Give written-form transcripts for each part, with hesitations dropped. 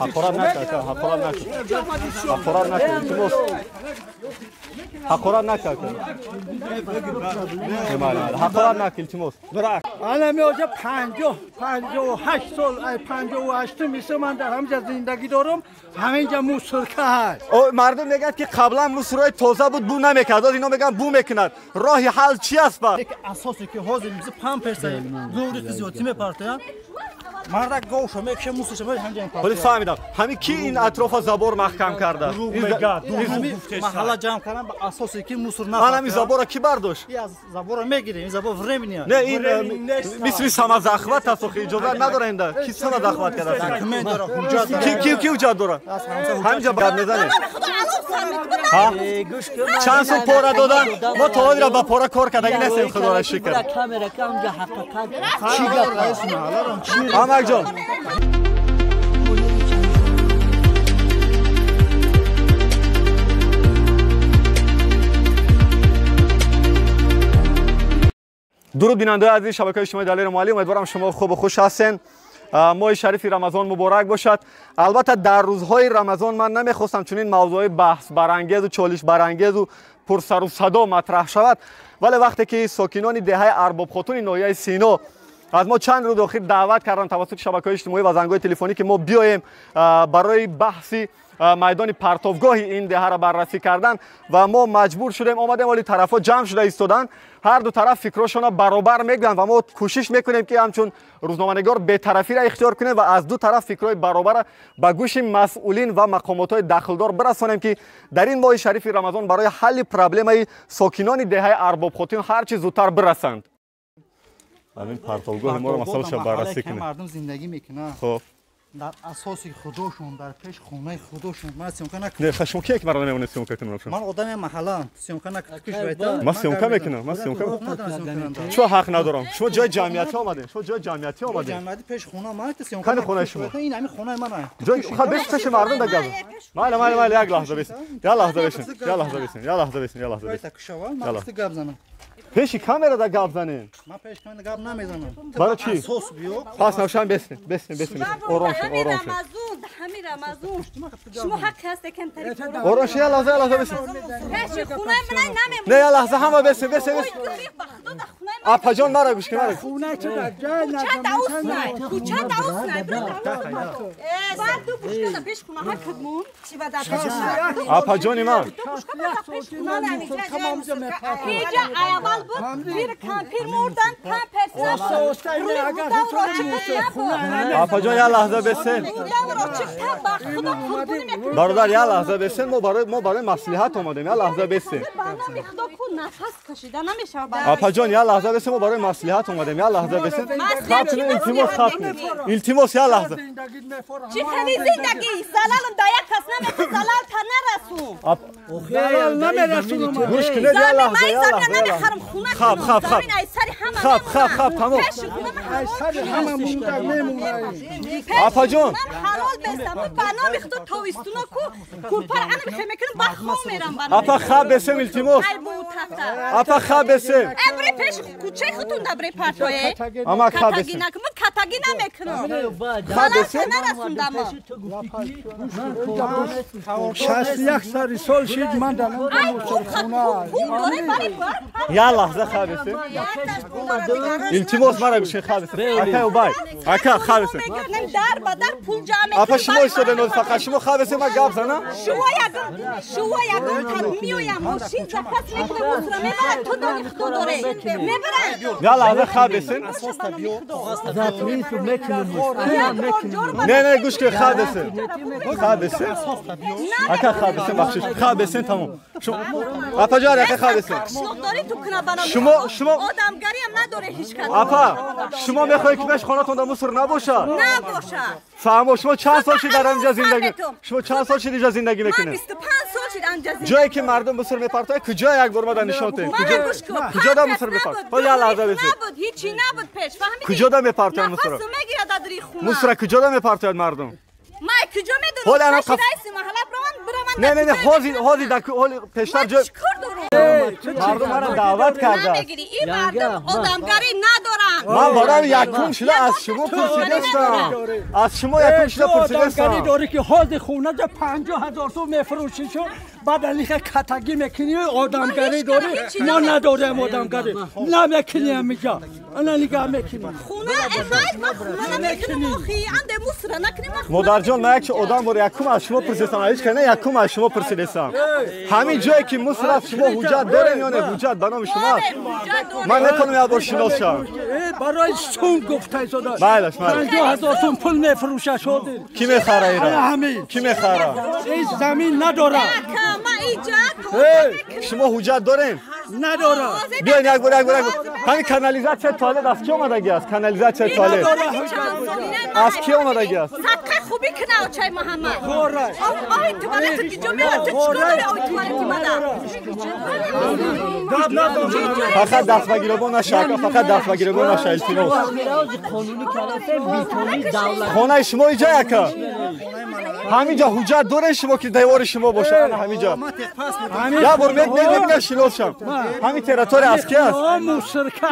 Ҳақорат накард, ҳақорат накард. Ҳақорат накард, илтимос. Ҳақорат накард. Ҳақорат накард, илтимос. Ана меоҷа 58 сол, 58 мисол ман дар ҳаминҷа зиндагӣ дорам, ҳаминҷа мусорка ҳаст. Мардум мегӯяд ки қаблан мусорҳои тоза буд, бу намекард. Ҳозир ино мегӯянд бу мекунад. Роҳи ҳал чи аст ба? Асосе ки ҳозир мисли памперса гӯрики зиёдтӣ мепартоянд. Мардак говшо мекша мусорша ҳаминҷа мепартоянд. Вале фаҳмидам, ҳамин ки ин атрофа забор маҳкам карда? Маҳалла ҷамъ кардан ба асосе ки мусор напартоянд. Ман ҳамин забора ки бардошт? Забора мегирем, ин забор временный. Не, ин мисли самозахват аст, охи иҷозат надорем да. Ки самозахват кардааст? Документ дора, ҳуҷҷат дора. Ки ҳуҷҷат дора? Ҳаминҷа гап мезанем. Чанд сум пора додан? Мо то ҳозира ба пора кор кардагӣ нестем, худоро шукр. Амакҷон. Дуруд бинандаи азиз шабакаи иҷтимоии Далери Муаллим, умедворам шумо хубу хуш ҳастен. Моҳи шарифи Рамазон муборак бошад. Албатта дар рӯзҳои Рамазон ман намехостам чунин мавзӯъҳои баҳсбарангезу чолишбарангезу пурсару садо матраҳ шавад, вале вақте ки сокинони деҳаи Арбобхотуни ноҳияи Сино аз мо чанд рӯз охир даъват карданд тавассути шабакаҳои иҷтимоӣ ва зангҳои телефонӣ ки мо биёем барои баҳси майдони партовгоҳи ин деҳаро баррасӣ кардан ва мо маҷбур шудем омадем, вале тарафҳо ҷамъ шуда истоданд. Ҳар ду тараф фикрҳошонро баробар мегӯянд ва мо кӯшиш мекунем ки ҳамчун рӯзноманигор бетарафиро ихтиёр кунем ва аз ду тараф фикрҳои баробарро ба гӯши масъулин ва мақомотҳои дахлдор бирасонем ки дар ин моҳи шарифи Рамазон барои ҳалли проблемаи сокинони деҳаи Арбобхотун ҳар чӣ зудтар бирасанд. Ҳамин партовгоҳи моро масъалаша баррасӣ кунем. Мардум зиндагӣ мекунанд. Хоб. Дар асоси худошон, дар пеш хонаи худошон. Ман съёмка накунам. Не, шумо кие ки маро намемонед съёмка кунам? Ман одами маҳаллаам. Съёмка накунам. Ман съёмка мекунам, ман съёмка. Чо ҳақ надорам? Шумо ҷои ҷамъиятӣ омадед. Шумо ҷои ҷамъиятӣ омадед. Ҷамъиятӣ пеш хона ман съёмка. Кани хонаи шумо? Ин ҳамин хонаи ман аст. Ҷои хаб беш пеши мардум да гап. Майли, майли, майли, як лаҳза бесин. Як лаҳза бесин. Як лаҳза бесин. Як лаҳза бесин. Як лаҳза бесин. Ман гап занам. Пеши камера да гап занем. Ман пеши камера гап намезанам. Барои чӣ? Асос биё. Пас навшан бесин, бесин, бесин. Ором шин, ором шин. Ҳамин Рамазон. Шумо ҳақ ҳаст кам тариқ. Ором шин, як лаҳза, як лаҳза бесин. Пеши хонаи ман намемонам. Не, як лаҳза ҳама бесин, бесин, бесин. Апаҷон мара гӯш кун, мара. Хона чӣ дар ҷой кӯча даус най. Кӯча даус най. Баъд ду бушка да пеш хона ҳақ кадмон. Чӣ ба дар Апаҷони ман. Иҷа аввал буд, пир кампир мурдан, памперс набуд. Апаҷон, як лаҳза бесен. Бародар, як лаҳза бесен, мо барои маслиҳат омадем, як лаҳза бесен. Апаҷон, як лаҳза бесен, мо барои маслиҳат омадем, як лаҳза бесен. Хаб кунед, илтимос, хаб кунед. Илтимос, як лаҳза. Чӣ хели зиндагӣ? Залалам да як кас намекунад, залал та нарасун. Намерасунам. Гӯш кунед, як лаҳза, як лаҳза. Хаб, хаб, хаб. Хаб, хаб, хаб, тамом. Апаҷон. Ҳалол бестам, ба номи худо тобистуно ку курпар ана мехе мекунам, ба хом мерам ба. Апа хаб бесем, илтимос. Апа хаб бесем. Эбре пеш кӯчаи худтон дабре партое. Ама хаб бесем. Ман катагӣ намекунам. Хаб бесем. Нарасундам. 61 сари сол шид ман дар хона. Як лаҳза хаб бесем. Илтимос мара гӯш хаб бесем. Ака убай. Ака хаб бесем. Дар ба дар пул ҷамъ мекунам. Апа шумо истода нод фақат шумо хаб бесем, ман гап занам. Шумо ягон, шумо ягон қад меоям, мошин заказ мекунам, мусра мебарад, ту дони худо доре. Мебарад. Як лаҳза хаб бесем. Не, не, гӯш кун, хаб бесем. Хаб бесем. Ака хаб бесем, бахшиш. Хаб бесем, тамом. Апаҷон, ака хаб бесем. Шумо, шумо одамгариам надоре ҳеҷ кас. Апа, шумо мехоҳед ки пеш хонатон дар муср набошад? Набошад. Фаҳмо, шумо чанд сол шид дар инҷа зиндагӣ? Шумо чанд сол шид инҷа зиндагӣ мекунед? Ман 25 сол шид инҷа зиндагӣ. Ҷое ки мардум муср мепартояд, куҷо як бор мада нишон диҳед? Куҷо? Куҷо да муср мепартояд? Ҳо, як лаҳза бесед. Набуд, ҳеҷи набуд пеш, фаҳмидӣ? Куҷо да мепартояд мусрро? Нафасу мегирад аз рӯи хона. Мусра куҷо да мепартояд мардум? Ман куҷо медонам? Ҳоли ана раиси маҳалла бированд, бираванд. Не, не, не, ҳозир, ҳозир дар ҳоли пештар ҷой Чӣ кор дорам? Мардум мара даъват кардааст. Намегирӣ. Ин мардум одамгарӣ надоранд. Ман барои якум шуда аз шумо пурсидастам. Аз шумо якум шуда пурсидастам. Одамгарӣ дорӣ ки ҳозир хона ҷа 50,000 сум мефурӯшӣ шу, баъд алиха катагӣ мекунӣ, одамгарӣ дорӣ. Мо надорем одамгарӣ. Намекунем инҷа. Ана нигоҳ мекунем. Хона эмай ма хона намекунем охи. Анде мусра накунем. Модарҷон, ман як одам бор якум аз шумо пурсидастам. Ҳеҷ кана якум аз шумо пурсидастам. Ҳамин ҷое ки муср аст шумо ҳуҷҷат дорем ё не? Ҳуҷҷат ба номи шумо аст. Ман метавонам як бор шинос шавам. Барои сум гуфта истода. Майлаш, майлаш. 50,000 сум пул мефурӯша шодир. Ки мехара ира? Ки мехара? Ин замин надорад. Шумо ҳуҷҷат дорем? Надорад. Биёин як бор, як бор, як бор. Ҳамин канализатсияи туалет аз ки омадагӣ аст? Канализатсияи туалет аз ки омадагӣ аст? Садқа хубӣ кина очай Муҳаммад. Ой туалет киҷо меояд? Ту чикор дорӣ ой туалети мана? Фақат даст ба гиребон наша, ака, фақат даст ба гиребон наша, илтимос. Хонаи шумо иҷа ака? Ҳаминҷа ҳуҷҷат доред шумо ки девори шумо бошад? Ҳаминҷа. Як бор мебинам шинос шам. Ҳамин территория аз ки аст? Мусирка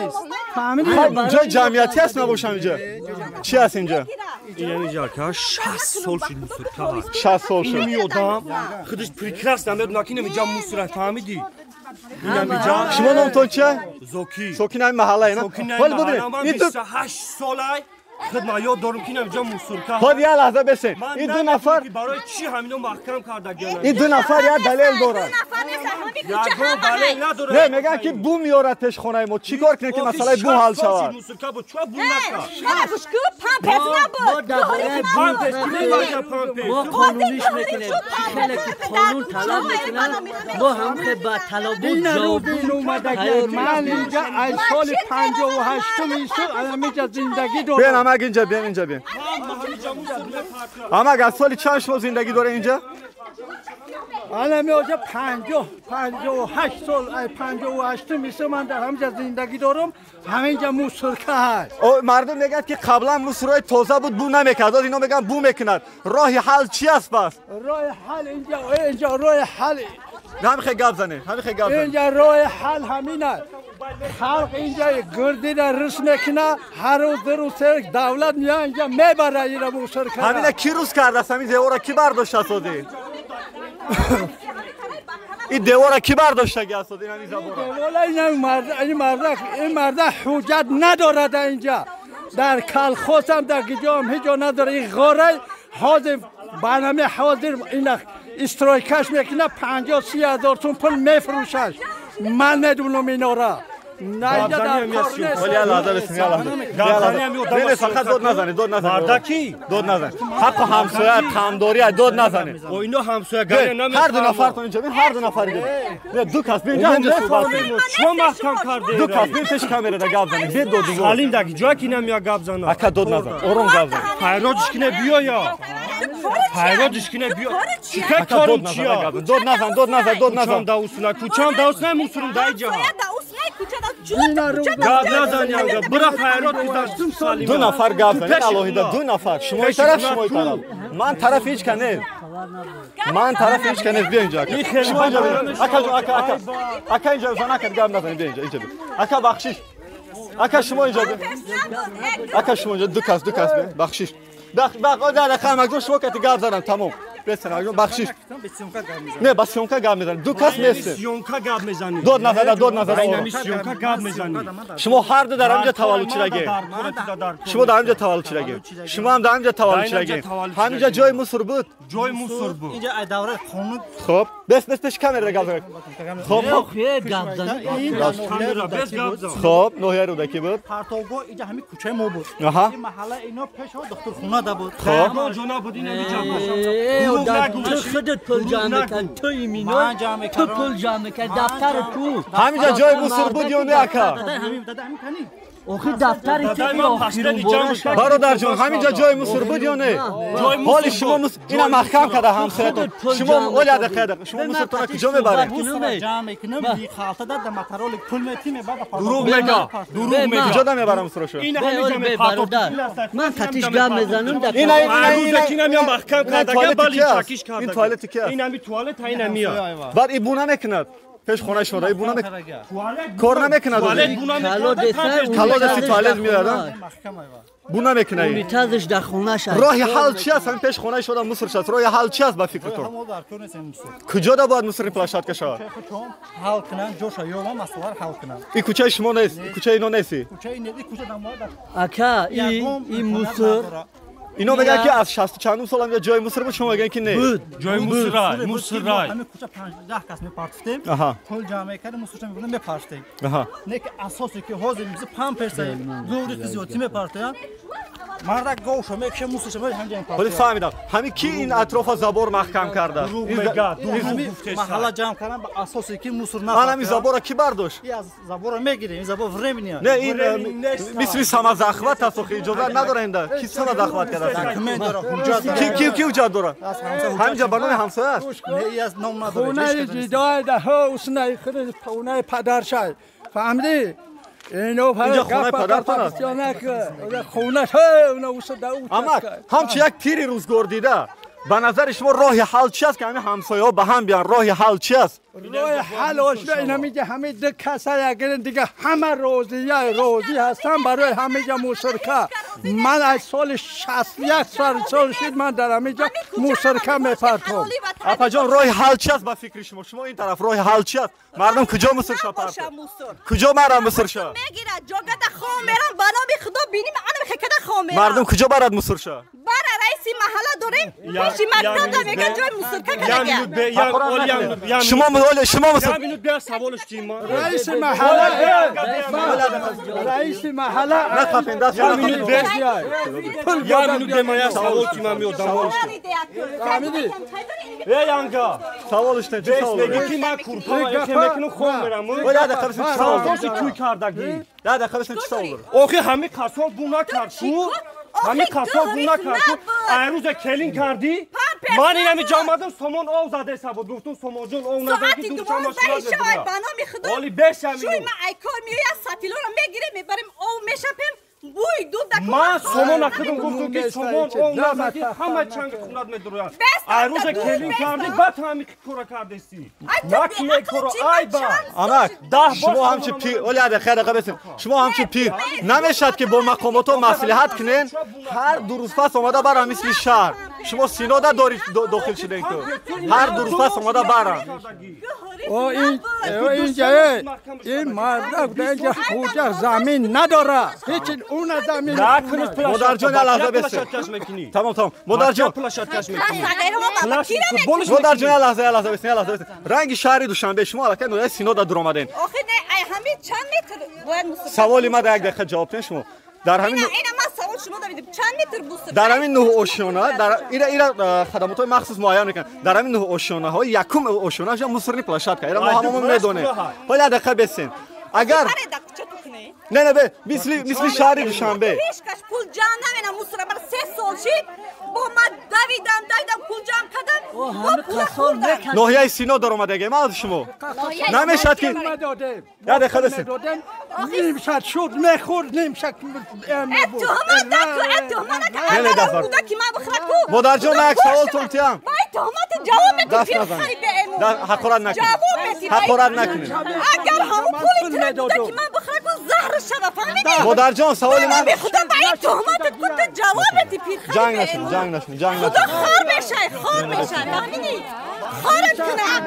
аст. Ҷои ҷамъиятӣ аст набошам инҷа? Чӣ аст инҷа? Инҷа ака 60 сол шуд мусирка аст. 60 сол шуд. Ин одам худаш прекрасно медонад ки инҷа мусир аст, фаҳмидӣ? Шумо номтон чия? Зоки. Сокини ҳамин маҳалла ина? Ҳол бубинед. 28 солай худ ман ёд дорам ки инҷа мусирка. Хоб як лаҳза бесен. Ин ду нафар барои чӣ ҳамино маҳкам кардагианд? Ин ду нафар як далел дорад. Не, мегӯянд ки бу меорад пеш хонаи мо. Чӣ кор кунем ки масъалаи бу ҳал шавад? Мо қонуниш мекунем. Хеле ки қонун талаб мекунад, мо ҳам ба талабот ҷавобгӯ. Ман инҷа аз соли 58 исо ҳаминҷа зиндагӣ дорам. Биён амак инҷа, биён инҷа, биён. Амак аз соли чанд шумо зиндагӣ доред инҷа? Ана меоҷа 58 сол, 58 исо ман дар ҳаминҷа зиндагӣ дорам. Ҳаминҷа мусирка аст. Мардум мегӯяд ки қаблан мусирҳои тоза буд, бу намекард. Ҳозир ино мегӯянд бу мекунад. Роҳи ҳал чи аст пас? Роҳи ҳал инҷа роҳи ҳал ҳамин хел гап занед, ҳамин хел гап занед. Инҷа роҳи ҳал ҳамин аст. Халқ инҷа гирдида рус мекунад, ҳар рӯз ду рӯз се давлат меояд инҷа мебарад ира мусиркара. Ҳамина ки рӯз кардааст? Ҳамин девора ки бардоштааст ҳозир? Ин девора ки бардоштагӣ аст ҳозир? Ҳамин забора. Ин марда ҳуҷҷат надорад инҷа. Дар калхозам, дар гиҷоам ҳеҷ ҷо надорад. Ин ғорай ҳозир барномаи ҳозир ина стройкаш мекунад, 50-30 ҳазор сум пул мефурӯшаш. Ман медонам инора. Фақат дод назанед, дод назанед. Дод назанед. Ҳаққу ҳамсоя қамдорӣ, дод назанед. Ино ҳамсоя гаря намефаҳмад. Ҳар ду нафартон инҷа, ҳар ду нафар инҷа. Не, ду кас биё инҷа, ҳаминҷа суҳбат кунед. Чима маҳкам кардед? Ду кас биё пеш камерада гап занед. Бе доду. Ҳалим даги ҷое ки намея гап занад. Ака дод назан, ором гап зан. Пайроҷиш кине биёя. Пайроҷиш кине биё. Чика корум чия? Дод назан, дод назан, дод назан. Кучам даусна, кучам даусна мусурум дай ҷаҳа. Гап назан янга, бира хайрот кизаш Салим. Ду нафар гап занед алоҳида, ду нафар. Шумои тараф, шумои тараф. Ман тарафи ҳеҷ ка нест. Ман тарафи ҳеҷ ка нест. Биё инҷа ака. Шумо инҷа биё. Ака ҷон, ака, ака. Ака инҷа зан, ака гап назанед, биё инҷа, инҷа биё. Ака бахшиш. Ака шумо инҷа биё. Ака шумо инҷа ду кас, ду кас биё. Бахшиш. Бах, бах, о, да, хамак, шумо кати гап задам, тамом. Бахшиш. Не, ба съёмка гап мезанем. Ду кас нестем. Съёмка гап мезанем. Дод назада, дод назада. Съёмка гап мезанем. Шумо ҳар ду дар ҳаминҷа таваллуд шудагед. Шумо дар ҳаминҷа таваллуд шудагед. Шумо ҳам дар ҳаминҷа таваллуд шудагед. Ҳаминҷа ҷои мусор буд? Ҷои мусор буд. Инҷа ай давраи қонун. Хоб, бес бес пеш камера гап занед. Хоб, хоб. Гап занед. Хоб, ноҳияи Рӯдакӣ буд. Партовгоҳ инҷа ҳамин кӯчаи мо буд. Аҳа. Ин маҳалла ино пешо духтурхона да буд. Хоб. Ҷо набуд, ин ҳаминҷа буд. ту худат пул ҷамъ мекард, ту имино, ту пул ҷамъ мекард, дафтари ту. Ҳаминҷа ҷои мусор буд ё не ака? Охи дафтари ту бародарҷон, ҳаминҷа ҷои мусор буд ё не? Ҳоли шумо ина маҳкам карда ҳамсоятон. Шумо оля дақиқа, шумо мусортона куҷо мебаред? Дурӯғ мега, дурӯғ мега. Куҷо мебарам мусорошо? Ин ҳаминҷа мепартофт. Ман қатиш гап мезанам. Рӯзе ки инам маҳкам карда, балин чакиш карда. Ин туалети ки аст? Ин ҳами туалет, ин ҳамия. Баъд ин бу намекунад. Пеш хонаи шумо бу кор намекунад. Колодец туалет меояд. Бу намекунад. Унитазаш дар хонааш. Роҳи ҳал чи аст? Ҳамин пеш хонаи шумо мусор шуд. Роҳи ҳал чи аст ба фикртон? Куҷо да бояд мусорни площадка шавад? Ҳал кунанд, ҷоша ёва масъаларо ҳал кунанд. Ин кӯчаи шумо нест, кӯчаи ино нест. Кӯчаи не, ин кӯча дамода. Ака, ин мусор ино мегӯянд ки аз 60 чандум сол ҳам ҷои мусор буд, шумо мегӯянд ки не. Буд. Ҷои мусорай, мусорай. Ҳамин кӯча 5-10 кас мепартифтем. Пул ҷамъ мекардем, мусорша мебурдем, мепартифтем. Не ки асосе ки ҳозир мисли памперса зури зиёдтӣ мепартоянд. Мардак говша мекша, мусорша ҳамҷа мепартоянд. Ҳоли фаҳмидам. Ҳамин ки ин атрофа забор маҳкам карда? Маҳалла ҷамъ кардан ба асосе ки мусор на. Ан ҳамин забора ки бардошт? И аз забора мегирем, ин забор временный. Не, ин мисли самозахват аст, охи иҷозат надоранд. Ки самозахват карда? Ки ки ҳуҷҷат дорад? Ҳаминҷа ба номи ҳамсоя аст? Не, аз ном надорад. Хонаи ҷидои даҳо уснаи хонаи падаршай. Фаҳмидӣ? Ино инҷа хонаи падартон аст? Амак, ҳамчун як пири рӯзгор дида, ба назари шумо роҳи ҳал чи аст, ки ҳамин ҳамсояҳо ба ҳам биён? Роҳи ҳал чи аст? Роҳи ҳал ошно ин ҳаминҷа ҳамин ду каса ягирин, дига ҳама розия розӣ ҳастам барои ҳаминҷа мусорка. Ман аз соли 61 сол шуд, ман дар ҳаминҷа мусорка мепартом. Апаҷон, роҳи ҳал чи аст ба фикри шумо? Шумо ин тараф, роҳи ҳал чи аст? Мардум куҷо мусорша партоб? Куҷо мара мусорша? Мегирад ҷогада хом мерам, ба номи Худо биним, ана хекада хом мерам. Мардум куҷо барад мусорша? Бара раиси маҳалла дорем, пеши мактаб мега ҷои мусорка кадага. Шумо шумо раиси маҳалла, раиси маҳалла нақафен даст. Я минут бемая савол ки ман меодам. Эй анга. Саволш не, чӣ савол? Меги ки ман курпа эхе мекунам, хом мерам. Оля дақиқа бисин, чӣ савол? Саволши куй кардагӣ. Я дақиқа бисин, чӣ савол дорад? Охи ҳами қасол бу накард ку? Ҳами қасол бу накард ку? Айрӯза келин кардӣ? Ман инами ҷамъадам, сомон ов задеса буд. Гуфтум сомонҷон ов назан ки духчама шуд. Ба номи Худо. Оли беша шуй ман айкор меояд, сатилоро мегирем, мебарем, ов мешапем. Буй дуд да. Ман сомон накардам, гуфтум ки сомон ов назан ки ҳама чанги хунат медурояд. Айрӯза келин кардӣ, баъд ҳами кора кардеси. Наки кора айба. Амак, шумо ҳамчун пир, оли дақиқа дақиқа бисин. Шумо ҳамчун пир намешад ки бо мақомотҳо маслиҳат кунен, ҳар ду рӯз пас омада барам мисли шаҳр. Шумо Синода дорид дохил шуден ку. Ҳар ду рӯз пас омада барам. О ин инҷа ин мардак инҷа ҳуҷҷат замин надорад. Ҳеч уна замин. Модарҷон, я лаҳза бисин. Тамом, тамом. Модарҷон, модарҷон, я лаҳза, я лаҳза бисин, я лаҳза бисин. Ранги шаҳри Душанбе, шумо аллакай ноҳияи Синода дуромаден. Охи не, ай ҳамин чанд метр бояд мусор? Саволи ма да як дақиқа ҷавоб диҳед шумо. Дар ҳамин ина ман савол шумо доридам, чанд метр мусор? Дар ҳамин нӯҳ ошёна, дар ира ира хадамотҳои махсус муайян мекунанд. Дар ҳамин нӯҳ ошёнаҳо якум ошёнааш мусорни площадка. Ира мо ҳамамо медонем. Ҳоли як дақиқа бисин. Агар не не бе мисли мисли шаҳри Душанбе ҳеч кас пул ҷамъ намена мусора. Бар 3 сол шид, бо ман давидам, давидам, пул ҷамъ кардам. Ноҳияи Сино даромадагем аз шумо намешад ки як дақиқа бисин. Нимшат шуд мехӯрд, нимшат. Модарҷон, як саволтон тиям. Ҳақорат накунед, ҳақорат накунед. Агар ҳамун пули тира буда ки ман бихӯра ку, заҳр шава, фаҳмидӣ? Модарҷон, саволи ман. Худо ба ин туҳматат ку, ту ҷавоб меди, пир. Ҷанг нашунед, ҷанг нашунед, ҷанг Худо хор мешай, хор мешай, фаҳмидӣ? Хорат кунад.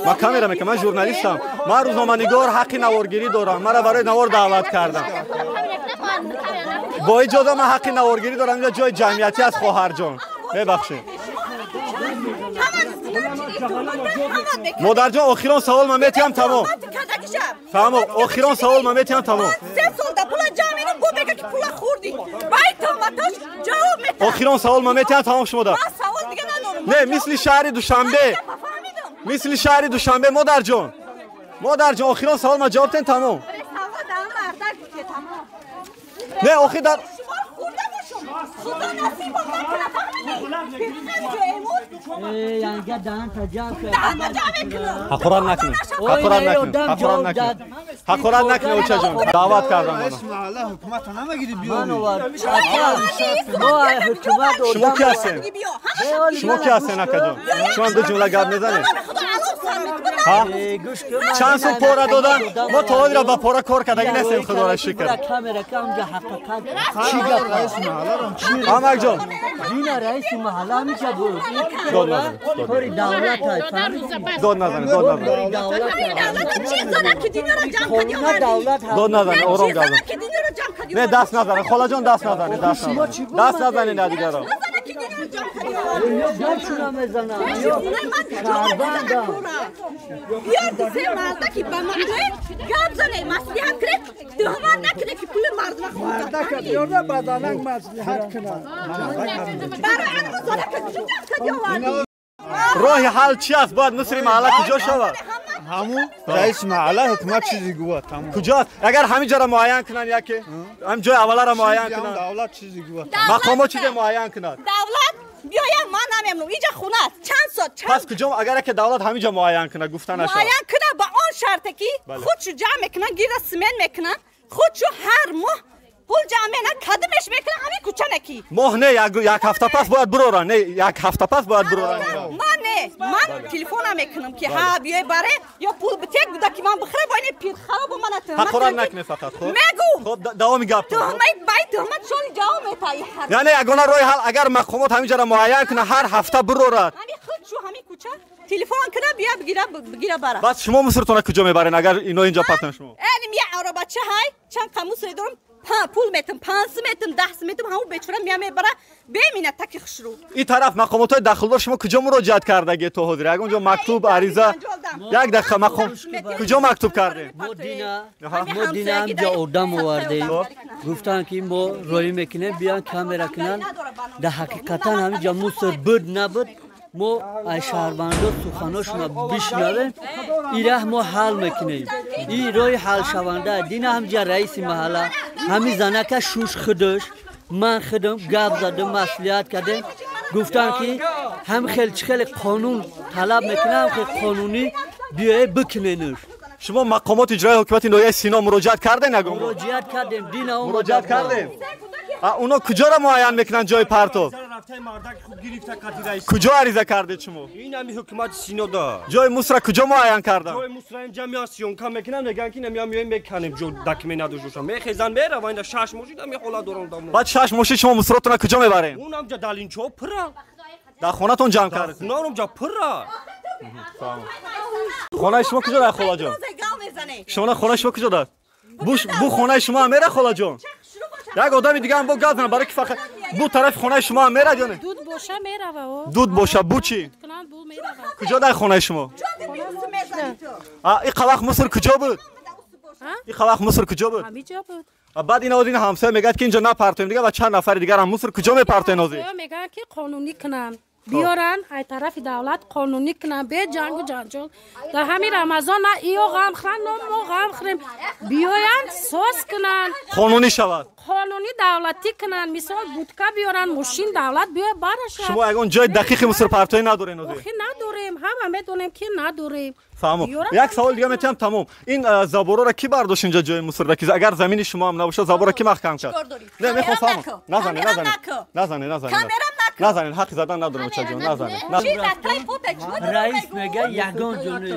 Ман камера мекунам, ман журналистам, ман рӯзноманигор, ҳаққи наворгирӣ дорам. Мара барои навор даъват кардам. Бо иҷоза, ман ҳаққи наворгирӣ дорам. Инҷа ҷои ҷамъиятӣ аст, хоҳарҷон, мебахшед. Модарҷон, охирон савол ман метиҳам, тамом, тамом. Охирон савол ман метиҳам, тамом. 3 сол да пула ҷамъ менам, бо мега ки пула хӯрдӣ. Ба ин туҳматош ҷавоб метиҳам. Охирон савол ман метиҳам, тамом шумо да. Ман савол дига надорам. Не, мисли шаҳри Душанбе, мисли шаҳри Душанбе, модарҷон, модарҷон, охирон савол ман ҷавоб тен, тамом. Не, охи дар Худо насибам накунад, фаҳмидӣ? Янга даҳанта ҷамъ. Ҳақорат накунед, ҳақорат накунед, ҳақорат накунед, ҳақорат накунед, очаҷон, даъват кардам мана. Шумо ки ҳастен? Шумо ки ҳастен, акаҷон? Шумо ду ҷумла гап мезанед? Чанд сум пора додан? Мо то ҳозира ба пора кор кардаги нестем, худоро шукр. Амак ҷон, дина раиси маҳалла ҳамиҷа буд. Кори давлат дод назанед, дод назанед. Дод назанед, ором гап. Не, даст назанед, холаҷон, даст назанед, даст назанед. Даст назанед на дигаро. Роҳи ҳал чи аст? Бояд мусри маҳалла куҷо шавад? Ҳамун раиси маҳалла ҳукумат чизи гӯяд. Куҷоаст? Агар ҳамин ҷоро муайян кунанд, яке ҳамин ҷои авваларо муайян кунанд, давлат чизи гӯяд, мақомот чизе муайян кунад. Давлат биёям, ман намемонам. Инҷа хона аст. Чанд сол пас куҷо? Агар яке давлат ҳамин ҷо муайян кунад, гуфта нашавад. Муайян кунад ба он шарте ки худшу ҷамъ мекунанд, гирда симент мекунанд, худшу ҳар моҳ пул ҷамъ мекунанд, кадимеш мекунанд ҳамин кӯчанаки. Моҳ не, як ҳафта пас бояд буроранд. Не, як ҳафта пас бояд буроранд. Ман не, ман телефона мекунам ки ҳа биёй баре ё пул битек буда ки ман бихӯрам, бо ин пирхаробу мана туҳмат. Ҳақорат накунед фақат, хуб? Мегӯм. Хуб, давоми гап. Туҳмат бай туҳмат шони ҷавоб метаи ҳар. Яъне ягона роҳи ҳал агар мақомот ҳамин ҷоро муайян кунад, ҳар ҳафта бурорад. Ҳамин худшу ҳамин кӯча телефон кунад, бия бигира, бигира бара. Баъд шумо мусртона куҷо мебарен агар ино инҷо партан шумо? Элим я аробача ҳай, чанд қамусре дорам, пул метам, 5 метам, 10 метам, ҳамун бечора мия мебара, бемина таки хушру. Ин тараф мақомотҳои дахлдор шумо куҷо муроҷиат кардаги то ҳозир? Ягон ҷо мактуб, ариза? Як дақиқа, мақом куҷо мактуб кардем? Мо дина ҳамҷа одам овардем, гуфтанд ки мо роҳӣ мекунем, биён камера кунанд. Дар ҳақиқатан ҳаминҷа мусор буд набуд, мо аз шаҳрвандо суханошона бишнавем, ираҳ мо ҳал мекунем. Ин роҳи ҳалшаванда. Дина ҳамҷа раиси маҳалла ҳамин занака шуш худаш, ман худам гап задам, маслиҳат кардем, гуфтанд ки ҳам хел чӣ хеле қонун талаб мекунам, хел қонунӣ биёе бикуненш. Шумо мақомоти иҷроии ҳукумати ноҳияи Сино муроҷиат кардем ягон? Муроҷиат кардем, дина муроҷиат кардем. Оно куҷоро муайян мекунанд ҷои партов? Куҷо ариза кардед шумо? Ин ҳами ҳукумати Сино да. Ҷои мусра куҷо муайян карданд? Ҷои мусра инҷа меян съёмка мекунанд, мегӯянд ки намеян меоем меканем, ҷо документ надошта. Мехезанд мераванд, инда 6 мошин ҳами ҳолат доранд. Баъд 6 мошин шумо мусротона куҷо мебаред? Унам ҷа далинчо пурра. Дар хонатон ҷамъ кардед? Хонарам ҷа пурра. Хонаи шумо куҷо дар холаҷон? Шумо хонаи шумо куҷо дар? Бу хонаи шумо ҳам мера холаҷон? Як одами дига ҳам бо гап занад, барои ки фақат бу тарафи хонаи шумо ҳам мерад ё не? Дуд боша мерава. Дуд боша, бу чӣ? Куҷо дар хонаи шумо? Ин қавақ муср куҷо буд? Ин қавақ муср куҷо буд? Ҳамиҷо буд. Баъд ин ин ҳамсоя мегӯяд ки инҷо напартоем дига, ва чанд нафари дигар ҳам муср куҷо мепартоен ҳозир? Мегӯянд ки қонунӣ кунанд, биёранд ай тарафи давлат қонунӣ кунанд, бе ҷангу ҷанҷол. Дар ҳамин Рамазон на иё ғам хӯранд, на мо ғам хӯрем. Биёянд соз кунанд, қонунӣ шавад, қонунӣ давлатӣ кунанд. Мисол будка биёранд, мошин давлат биёяд барашад. Шумо ягон ҷои дақиқи мусрпартоӣ надорен ҳозир? Охи надорем, ҳама медонем ки надорем. Фаҳмом. Як савол дига метиҳам, тамом. Ин заборро ки бардошт инҷа ҷои мусрда? Ки агар замини шумо ҳам набошад, заборро ки маҳкам кард? Не, мехоҳам фаҳмам. Назанед, назанед, назанед, назанед, назанед, ҳаққи задан надорем, очаҷон, назанед. Раис мега ягон ҷо не.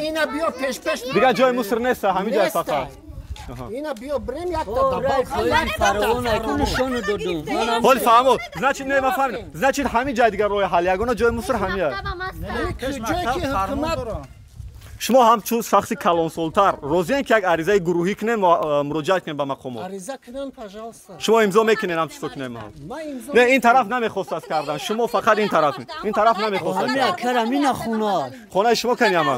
Ина биё пеш-пеш. Дига ҷои муср нест, ҳамин ҷой фақат. Ина биё брем якта даба. Ҳол фаҳмод. Значит, не, ман фаҳмидам. Значит, ҳамин ҷой дигар роҳи ҳал, ягона ҷои муср ҳамин аст. Ҷое ки ҳукумат. Шумо ҳамчун шахси калонсолтар розиен ки як аризаи гурӯҳӣ кунем, муроҷиат кунем ба мақомот? Ариза кунем, пожалуйста. Шумо имзо мекунед ҳамчун чизо кунем? Не, ин тараф намехост аз кардан. Шумо фақат ин тараф. Ин тараф намехост. Хонаи шумо кани ама?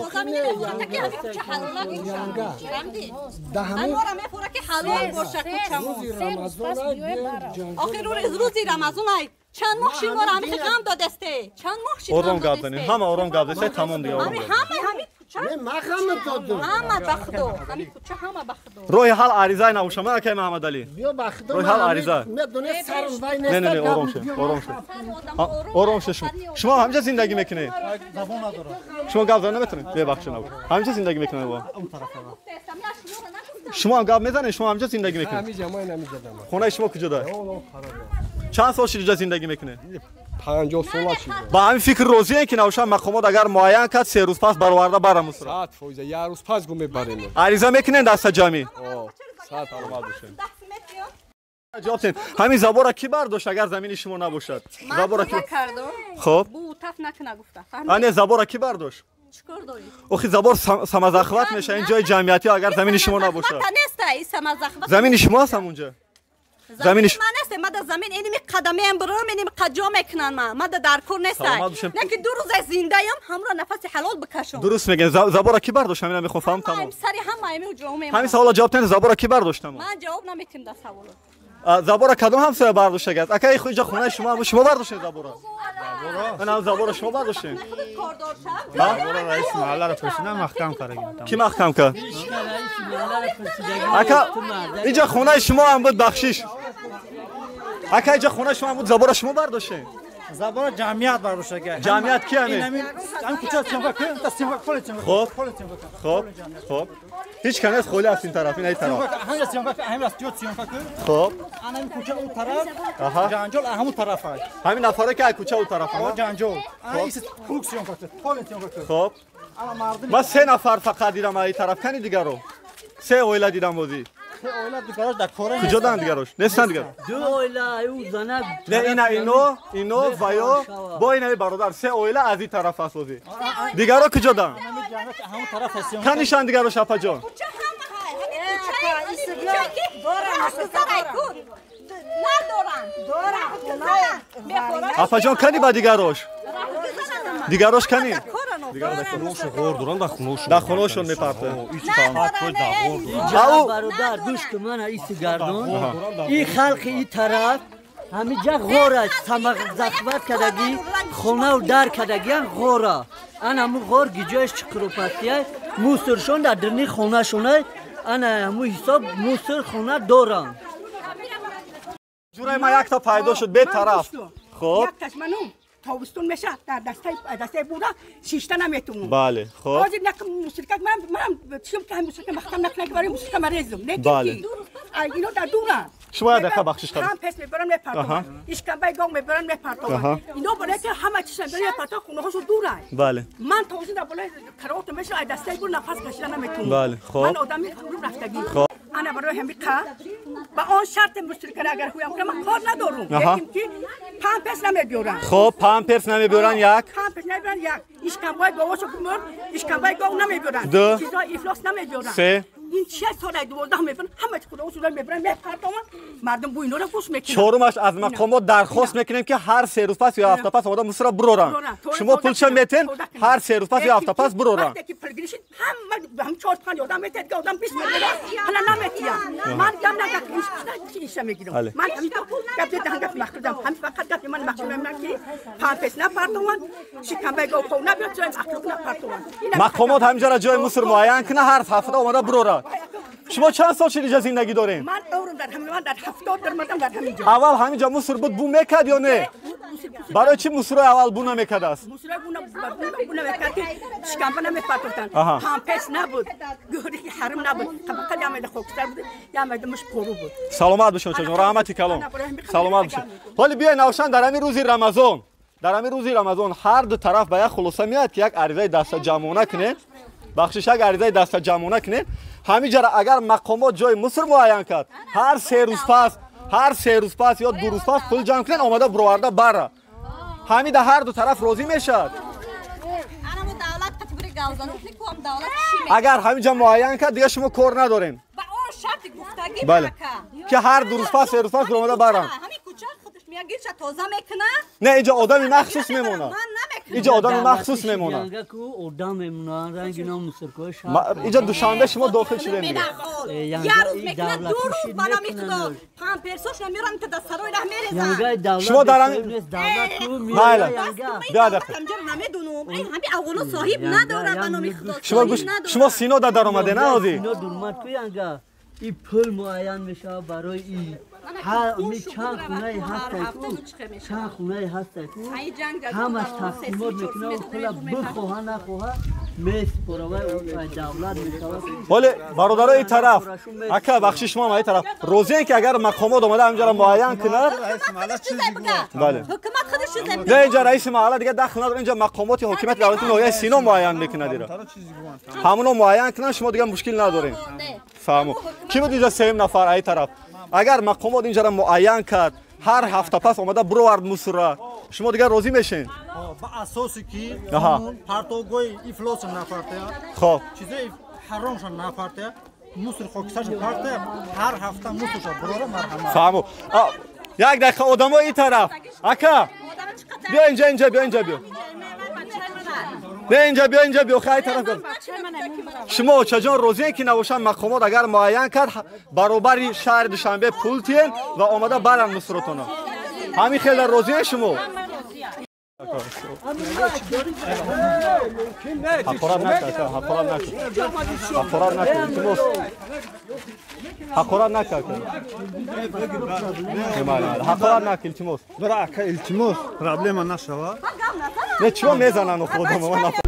Чанд моҳ шид моро ҳамин ғам додасте? Чанд моҳ шид? Ором гап занед, ҳама ором гап занед, тамом дига ором. Ҳама ҳамин кӯча. Не, ман ғам додам. Ҳама ба Худо, ҳамин кӯча ҳама ба Худо. Роҳи ҳал аризаи набошад, ман акай Маҳаммадалӣ. Биё ба Худо. Роҳи ҳал ариза. Медонед сарам вай нест. Не, не, не, ором шед, ором шед. Ором шед шумо. Шумо ҳамҷа зиндагӣ мекунед? Забон надорам. Шумо гап зада наметавонед? Бебахшед набошад. Ҳамҷа зиндагӣ мекунед бо? Шумо ҳам гап мезанед? Шумо ҳамҷа зиндагӣ мекунед? Ҳамиҷа, ман ҳамиҷа дам. Хонаи шумо куҷо дорад? Чанд сол шуд инҷа зиндагӣ мекунед? 50 сола шид. Ба ҳамин фикр розиен ки навшан мақомот агар муайян кард 3 рӯз пас бароварда бара мусра? 100% як рӯз пас гу мебарем. Ариза мекунен даста ҷамъӣ? 100 саломат бошед. Ҷавоб диҳед. Ҳамин забора кӣ бардошт агар замини шумо набошад? Забора кӣ кардам? Хоб. Бу таф накна гуфта. Ане забора кӣ бардошт? Чикор дорӣ? Охи забор самозахват меша, ин ҷои ҷамъиятӣ агар замини шумо набошад. Нест, ин самозахват. Замини шумо аст ҳамунҷа? Замини ман нест, ман дар замин инми қадамаям барам, инми қаҷо мекунан ман. Ман дар кор нест. Не ки 2 рӯз зиндаям, ҳамро нафаси ҳалол бикашам. Дуруст мегӯед. Забора кӣ бардошт? Ҳамина мехоҳам фаҳмам тамом. Сари ҳама ҳамин ҷавоб мемонам. Ҳамин саволо ҷавоб диҳед, забора кӣ бардошт тамом? Ман ҷавоб намедиҳам дар саволо. Забора кадом ҳамсоя бардоштагааст? Ака инҷа хонаи шумо, шумо бардоштед забора? Забора? Забора шумо бардоштед? Забора раиси маҳалларо пурсидам, маҳкам кардагим. Кӣ маҳкам кард? Ака инҷа хонаи шумо ҳам буд, бахшиш. Ака инҷа хонаи шумо ҳам буд, забора шумо бардоштед? Забора ҷамъият бардоштага. Ҷамъият ки ҳамин? Ҳамин кӯча симфа ки, та симфа поле симфа. Хоб. Хоб. Хоб. Ҳеч кас нест, холӣ аст ин тараф, ин тараф. Ҳамин симфа ки, ҳамин аст ҷо симфа ки. Хоб. Ана ин кӯча он тараф. Ҷанҷол ҳамон тараф аст. Ҳамин нафаре ки аз кӯча он тараф аст. Ҷанҷол. Ана ин круг симфа ки, поле симфа ки. Хоб. Ман 3 нафар фақат дидам аз ин тараф, кани дигаро? 3 оила дидам бозӣ. Оила дигарош дар кора. Куҷо дан дигарош? Нестан дигар. 2 оила ӯ занак. Не, ина ино ва ё бо ина бародар 3 оила аз ин тараф аст бозӣ. Дигаро куҷо дан? Канишан дигарош апаҷон? Апаҷон кани ба дигарош? Дигарош кани? Дар хонашон мепартоянд. Бародар гӯш кун, мана иси гардон. Ин халқи ин тараф ҳамиҷа ғор аст, самозахват кардагӣ, хонаву дар кардагиан ғора. Ана ҳамун ғор гиҷояш чиқуропастия, мусоршон дар дирни хонашона, ана ҳамун ҳисоб мусор хона доранд. Ҷураи ман якта пайдо шуд бетараф. Хоб. Тобистон меша дар дастаи буда шишта наметавонам. Бале, хоб. Ҳозир мусирка манам чим ки мусирка маҳкам накунам, барои мусирка ман резам. Не ки ино дар дуранд. Шумо як дақиқа бахшиш кардед. Ҳам пес мебарам мепартовам. Ишкамбаи гов мебарам мепартовам. Ино барои ки ҳама чиз мебарам мепартовам, хонаҳошон дуранд. Бале. Ман тобистон дар болои каравот меша аз дастаи буд нафас кашида наметавонам. Бале, хоб. Ман одами рӯ рафтагӣ. Ана барои ҳамин қа ба он шарти мусирка агар ҳуям кунам ман кор надорам. Лекин ки памперс намебиёрам. Хоб, памперс намебиёран як. Памперс намебиёран як. Ишкамбаи говошо бимор, ишкамбаи гов намебиёран. Чизҳои ифлос намебиёран. 3. Ин чия солаи 12 мебаранд, ҳама худошонро мебаранд, мепартованд, мардум бу инора гӯш мекунанд. Чорумаш аз мақомот дархост мекунем ки ҳар 3 рӯз пас ё ҳафта пас одам мусора буроранд. Шумо пулша метен, ҳар 3 рӯз пас ё ҳафта пас буроранд. Вақте ки пул гиришид, ҳама ҳам 4-5 одам метед, ки одам 20 мебарад, ҳала наметиям. Ман гап нагап иша мегирам. Ман ҳамин гап дедаҳам, гап махкудам. Ҳамин фақат гапи ман махкудам ки памперс напартованд, шикамбаи гов хов набиёд, ҷои ахлоқ напартованд. Мақомот ҳаминҷоро ҷои мусор муайян кунад, ҳар ҳафта омада бурорад. Шумо чанд сол шуд инҷа зиндагӣ дорем? Ман умрам дар ҳамин, ман дар 70 даромадам дар ҳамин ҷо. Аввал ҳамин ҷо мусор буд, бу мекард ё не? Барои чӣ мусорҳои аввал бу намекардааст? Мусорҳои бу намекард ки шикамба намепартофтанд. Памперс набуд, гӯҳри ҳарм набуд. Фақат як майда хокистар буд, як майда муш пору буд. Саломат бошед, чоҷон, раҳмати калом. Саломат бошед. Ҳоло биёед Навшан дар ҳамин рӯзи Рамазон, дар ҳамин рӯзи Рамазон ҳар ду тараф ба як хулоса меояд ки як аризаи дастаҷамъона кунед. Бахшиш, як аризаи дастаҷамъона кунед. Ҳамин ҷара агар мақомот ҷои мусор муайян кард, ҳар 3 рӯз пас, ҳар 3 рӯз пас ё 2 рӯз пас пул ҷамъ кунед, омада буроварда бара. Ҳамин да ҳар ду тараф розӣ мешавад. Агар ҳамин ҷа муайян кард, дигар шумо кор надорем. Бале, ки ҳар 2 рӯз пас, 3 рӯз пас буромада баранд. Не, инҷа одами махсус мемонад. Инҷа одами махсус мемонад. Инҷа Душанбе шумо дохил шудем. Шумо дар майла. Шумо сино да даромаде, на ҳозир? ин пул муайян мешавад барои ин ҳар чанд хонаи ҳастаку, чанд хонаи ҳастаку, ҳамаш тақсимот мекунад, пула бихоҳа нахоҳа ولی برادرای این طرف اکا بخشش ما این طرف روزی که اگر مقامات اومده اینجا را معین کنه بله حکومت خودش چیزی نه اینجا رئیس محله دیگه دخل نداره اینجا مقامات حکومت دولت ناحیه سینا معین میکنه دیگه همونو معین کنن شما دیگه مشکل ندارین فهمو کی بود اینجا سه نفر این طرف اگر مقامات اینجا را معین کرد هر هفته پس اومده برآورد مصر شما دیگه راضی میشین با اساسی که قانون پرتوگوی افلاس نفرته خب چیزای حرامشان نفرته مصر خاکسترش پرته هر هفته مصرش براره مرحمت فهمو یک دقیقه آدمای این طرف اکا بیا اینجا اینجا بیا اینجا بیا نه اینجا بیا اینجا بیا خیلی طرف شما چجان روزی که نباشن مقامات اگر معین کرد برابر شهر دوشنبه پول تین و آمده برن مصرتون همین خیلی روزی شما حقارت نکن حقارت نکن حقارت نکن التماس حقارت نکن حقارت نکن التماس برا اکا التماس проблема нашава نه چیو میزنن خودم من.